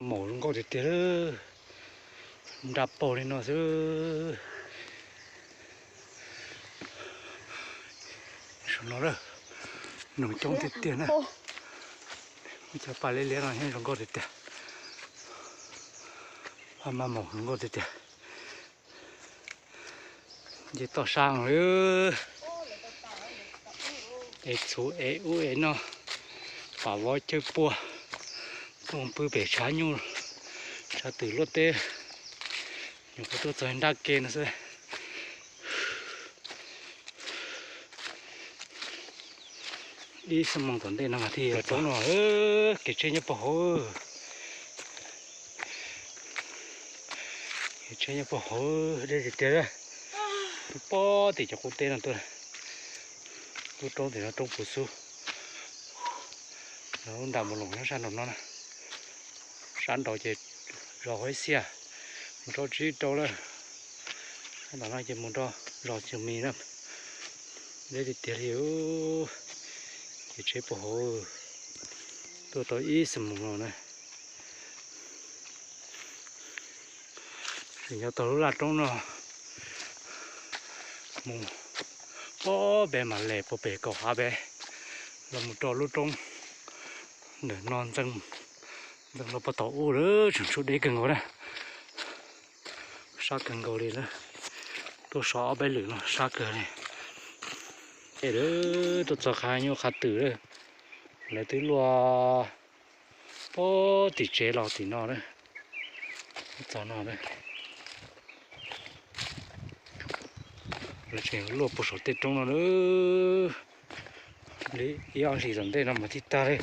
Maum zoo nkauj tiag tiag, nra paug li no xwb. Saum no lawm, noog coob tiag tiag na. Muaj cov pas liab liab no zoo nkauj tiag tiag. Paj maj maum zoo nkauj tiag tiag. Nce toj sab lawm, es txhuv es ub es no, pam vov cawg puag, tuaj pw pem tshav nyuj, tshav twm luaj teb, nyuam qhuav tuaj txog nrab ke no xwb. Ib xuab moos tom ntej no mas thiaj roob no, kev tsheb nyob puag hauv. Kev tsheb nyob puag hauv deb tiag tiag. Tuaj pog tim cov qub teb no tuaj. Lub roob tim no roob Puv Xub. Lub nram Mus Loos nyob sab nraum no na. Sab nraud ces zos Huab Xiaj, mus rau Tsib Rau lawm. Sab nraud no ces mus rau zos Xyooj Mis na. Deb tiag tiag li. Kev tsheb puag hauv, tuaj tau ib xuab moos no na. Tseem nyob tau lub laj roob no mus pog pem mam les puag pem kaum hav pem los mus rau lub roob ntawm no ntxeev, ntxeev rau puag tom ub lawm, tseem tshuav deb kawg nkaus na. Sab kawg nkaus li na. Tuaj so ob peb lwm no sab kawg li. Ces lawv tuaj txog qhov nyuj qhov twm lawm, lawv twb luaj pog tim tsev los tim no na. Txog no na, lawv tseem luaj puag saum tej roob no na. Li ib ob hlis tom ntej no mas thiaj tag li.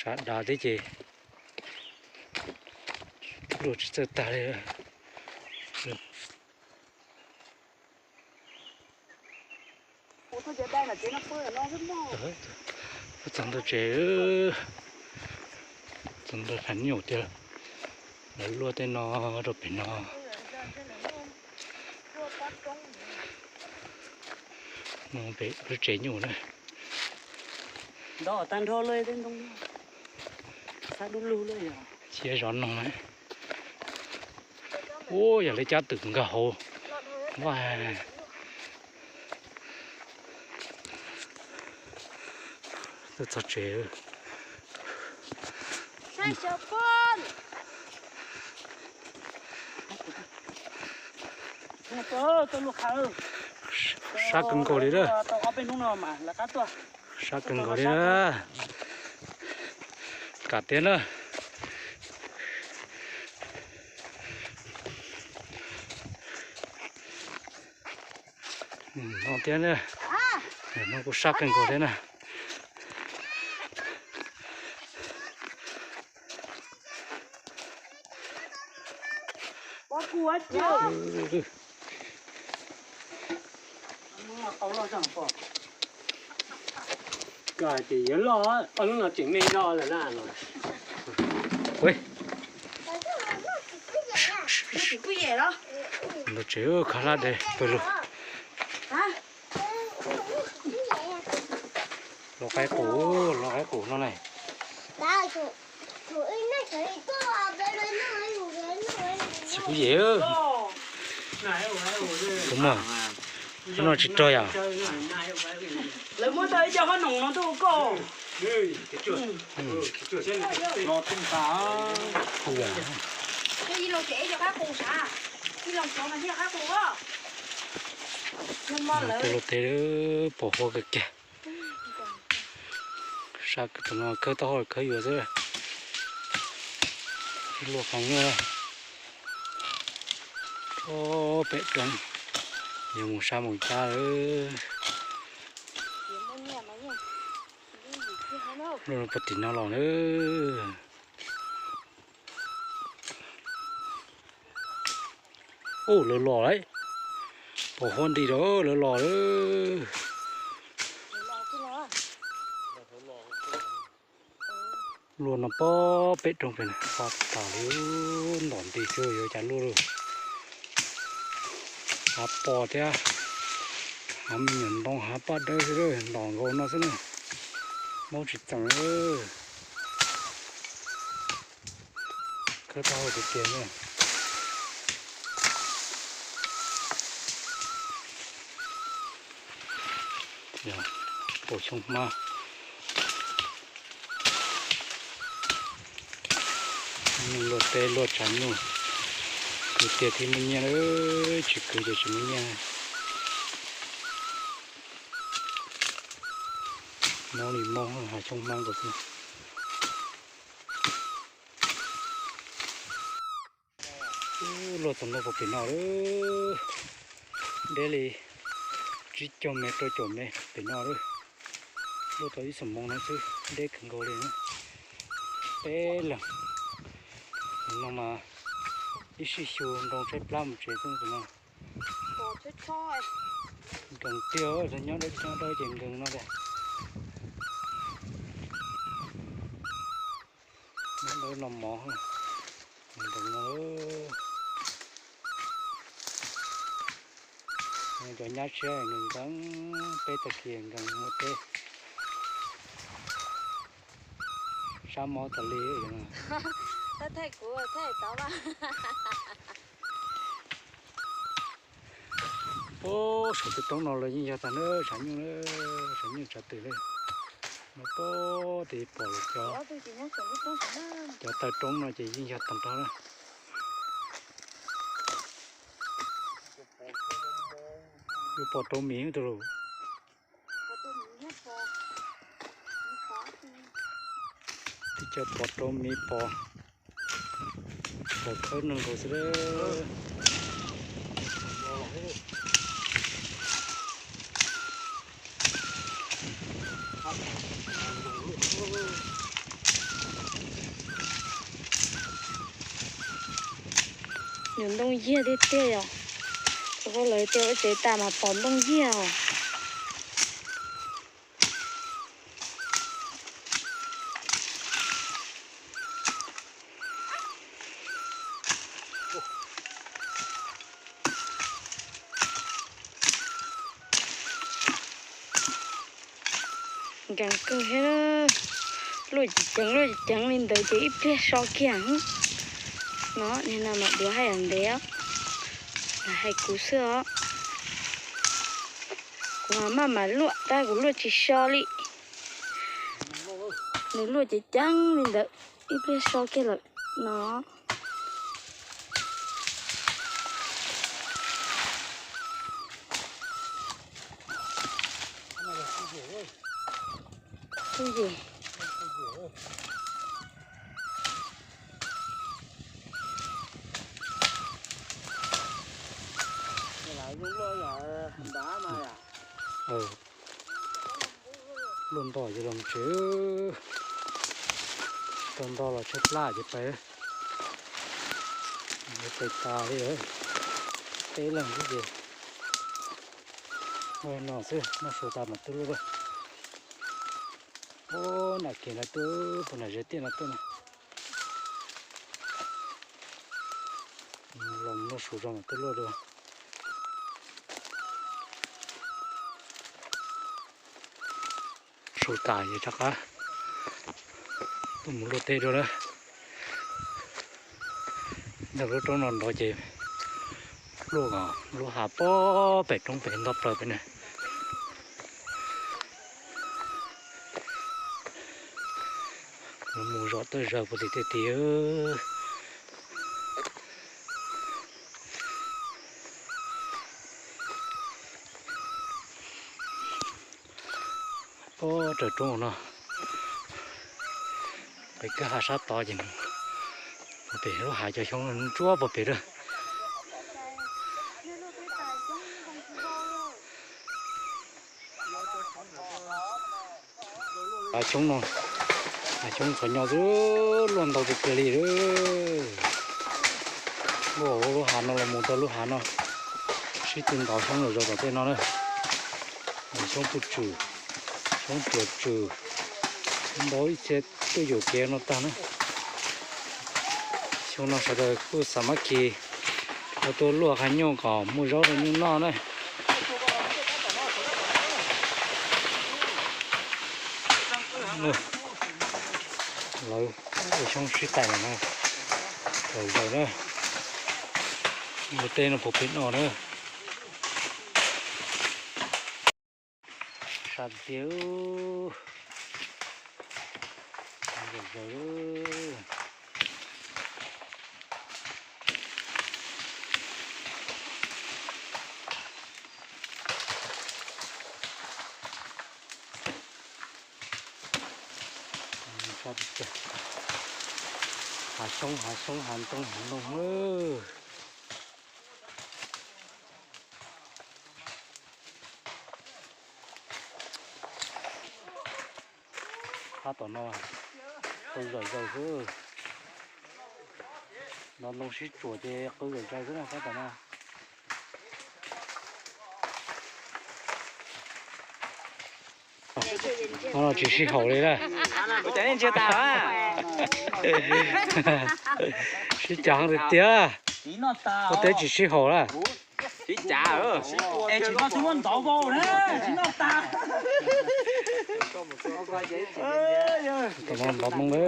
Sab dav thiab ces luaj tsis txawj tag li. Txog ntawm tsev, txog ntawm phav nyuj tiag, lawv luaj tej no rau pem no. Pem lub tsev nyuj na. Cia zov noog na. Ub, yog li cab twm nkag hauv vaj. Tuaj txog tsev. Sab kawg nkaus li lawm. Sab kawg nkaus li lawm. Kam tiag na. No tiag na. No kuj sab kawg nkaus thiab na. Ces yuav loj, ob lub no tseem me zog lawm na. Ntawm tsev khab hlab de pawg lug. Los qaib qus, los qaib qus no ne. Txiv kuv yem, kuv mas, no tsis rog yom. Lawv muab tau ib co hab noom no tuaj ua koj. Tus luaj teb pom huab kawg kiag. Sab kawg, tus no khawb taub hau khawb yuav xwb. Luaj qhov nyuj tso pem roob, yuav mus sab mus cab lawm. Luaj puag tim no los lawm. Ub, lawv los lawm. Pom huab nti lawm, lawv los lawm. Luaj no pob pem roob pem na, pom tas li, ntom nti xwb yuav cas luaj lawm. Hav pos thiab, hav me nyuam ntoo hav paj dawb xwb, ntom nkaus no xwb na. Mob tsis txoos, khawb taub hau tiag tiag na. Pom xyoo hmab, nyuj luaj teb luaj tsav nyuj, kwv tiag thiaj muaj nyiaj, tsis kwv ces tsis muaj nyiaj. Mob li mob, hav xyoob hmab nkaus xwb. Luaj txog ntua puag pem no lawm, deb li tsib caug mev rau caum mev pem no lawm. Luaj tau ib xuab moos no xwb deb kawg nkaus li. Peb leeg no mas ib sij xyu nroo tshaib plab mus tsev xwb no. Nkees tiag, nyob dawb nyob dawb ces nkees no tiag. Nyob dawb no mov nkees no. Cov nyab tshiab nkees nkees, peb tag kis nkees muaj teb. Sab mob tas li. Thaij kuv thaij tod mas. Ub, saum tej roob no los yeej yog tag na, tshav nyuj na, tshav nyuj tshav twm li. No pab tes pom lawm cov, cov taw roob no ces yeej yog tag nrho na. Yuav pom rau miv tus lus. Tib co pov rau miv pov, pov khawb neeg nkaus xwb. Yog ntoo yiag tiag tiag yom. Ua lawv tias ua tsev tas mas pom ntoo yiag os. Nkees kawg thiab, luaj ceev ceev luaj ceev ceev li ntawd ces ib pliag so kiag. No niag no mas duav haj yam ntev, hais kuv xwb os. Kuv maj mam luaj tab kuv luaj tsis so li. Nws luaj ceev ceev li ntawd ib pliag so kiag lawm no. Tub yim. Luaj nto ces los tsev, tau nto los tshaib plab ces pais. Pais tas li, peb leeg xwb ces no xwb, noj su tas mam tuaj luaj. Ub, nram kiag no tuaj, puag nram ze tiaj no tuaj na. Los noj su tso mam tuaj luaj dua. Su tas ces rov qab tuaj mus luaj teb dua lawm. Ntawm lub roob no nrov ces luaj kom lub hav pob pem roob pem nto plaws pem na. Mus zov tawj zaws puag tim tej tid. Pob raws roob no, pem kwj ha sab tod ces mus puag pem lub hav cov xyoob ntsuab puag pem lawm. Hav xyoob no, hav xyoob qhov nyob xwb, luaj ntau tiag tiag li. Luaj lub hav no los mus rau lub hav no, sib tw ntov xyoob los zov tom tej no na. Xyoob puj tswm, xyoob tuam tswm, ntau ib txhia tuaj yuam kev no tag na. Xyoo no sawv daws kuj xav mab kis los tuaj luaj hav nyuj kom muaj zaub rau nyuj noj na. Lawv ua xyoob sib tais no, lawv zaws na, ua teb no puas pem no na. Sab tiag, zaws zaws. Hav xyoob hav xyoob hav ntoo hav ntoo. Qab tom no qw zawm zawg xwb. Nov ntoo sib tsuam ces qw zawm zawg xwb na qab tom no. Tsis sib haum li na. Sib cav tiag tiag. Ua teb tsis sib haum na. Tom no ntov moo lawm.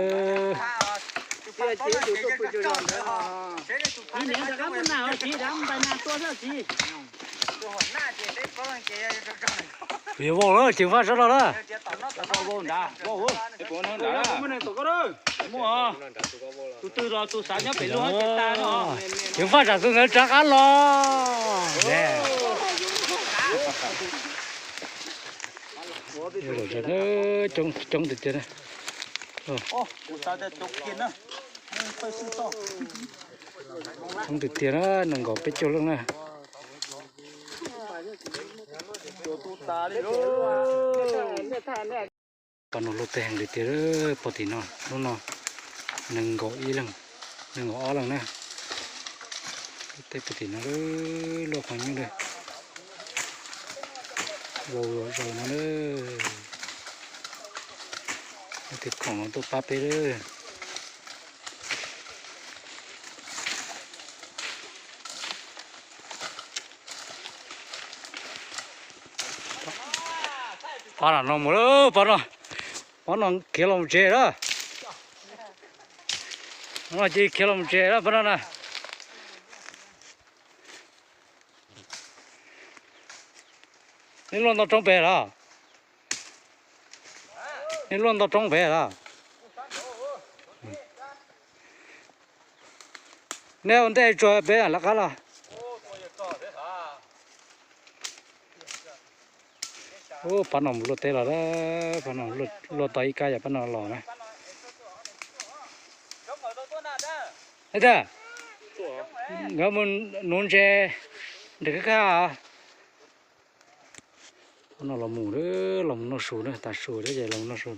Yuav vau lawm, ceev faj sab no lawm. Tus twg los tus xav nyob pem lub hab ces tag no. Ceev faj tsam tus ntawd rov qab los. Coob tiag tiag. Coob tiag tiag na, nees nkaum peb caug leej na. Pab no luaj teb heev li tiag, pog tim no lub no nees nkaum ib leeg, nees nkaum ob leeg na. Luaj teb pog tim no, luaj qhov nyuj li, vau los zaws no na. Tej khoom no tuaj pab peb lawm. Pab no mus lawm, pab no, pab no khiav los tsev lawm. Pab no cia khiav los tsev lawm pab no na. Nej luaj ntau roob pem los? Nej luaj ntau roob pem los? Nej ua ntej tsuag peb lawv qab los. Ub, pab no mus luaj teb los, pab no luaj tau ib kab yog pab no los na. Ntawd mus nuv ntses nram kwj ha. Pab no los mus, los mus noj su na, tas su thiab ces los mus noj su.